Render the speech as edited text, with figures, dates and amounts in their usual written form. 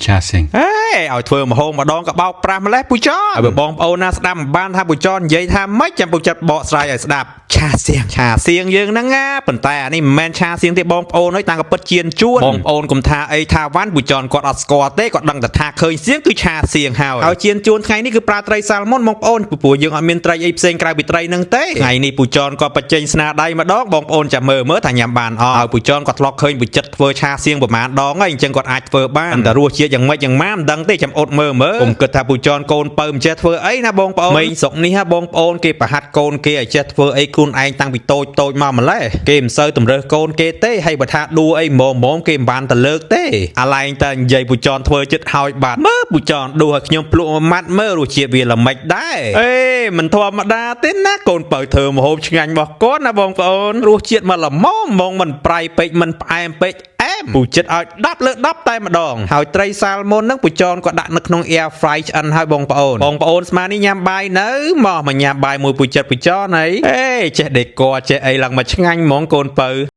ឆាសៀង ហេឲ្យធ្វើម្ហូបម្ដងក៏បោកប្រាស់ម្លេះពូចនឲ្យបងប្អូនណាស្ដាប់មិនបានថាពូចននិយាយថាម៉េចចាំពូចិត្តបកស្រាយឲ្យស្ដាប់ឆាសៀងឆាសៀងយើងហ្នឹងណាប៉ុន្តែអានេះមិនមែនឆាសៀងទេបងប្អូនអើយតាំងក៏ពិតជៀនជួនបងប្អូនកុំថាអីថាវ៉ាន់ពូចនគាត់អត់ស្គាល់ទេគាត់ដឹងតែថាឃើញសៀងគឺឆាសៀងហើយហើយជៀនជួនថ្ងៃនេះគឺប្រើត្រីសាល់មុនបងប្អូនពីព្រោះយើងអត់មានត្រីអីផ្សេងក្រៅពីត្រីហ្នឹងទេថ្ងៃនេះពូចនគាត់បញ្ចេញស្នាដៃម្ដងបងប្អូនចាំមើលមើលថាញ៉ាំបានអត់ហើយពូចនគាត់ធ្លាប់ឃើញពូចិត្តធ្វើឆាសៀងប្រហែលដងហើយអញ្ចឹងគាត់អាចធ្វើបានតែរសជាតិយ៉ាងម៉េចយ៉ាងម៉ាមិនដឹងទេចាំអត់មើលមើលកុំគិតថាពូចនកូនពៅមិនចេះធ្វើអីណាបងប្អូនមេងស្រុកនេះហ่ะបងប្អូនគេប្រហាត់កូនគេឲ្យចេះធ្វើអីខ្លួនឯងតាំងពីតូចតូចមកម្លេះគេមិនសូវតម្រើសកូនគេទេហើយបើថាដួអីមុំមុំគេមិនបានទៅលើកទេអាឡែងតែនិយាយពូចនធ្វើចិត្តហើយបាត់មើលពូចនដួឲ្យខ្ញុំភ្លក់មួយម៉ាត់មើលរសជាតិវាល្មិចដែរអេមិនធម្មតាទេណាកូនពៅធ្វើម្ហូបឆ្ងាញ់របស់គាត់ណាបងប្អូនរសជាតិមកល្មមហ្មងមិនប្រៃពេកមិនផ្អែមពេកអែមពូចិត្តឲ្យ10លើ10តែម្ដងហើយត្រីសាល់មុនហ្នឹងពូចនក៏ដាក់នៅក្នុង air fry ឆ្អិនហើយបងប្អូនបងប្អូនស្មាននេះញ៉ាំបាយនៅមកមកញ៉ាំបាយមួយពូចិត្តពូចនហីអេចេះដេកចេះអីឡើងមកឆ្ងាញ់ហ្មងកូនពៅ។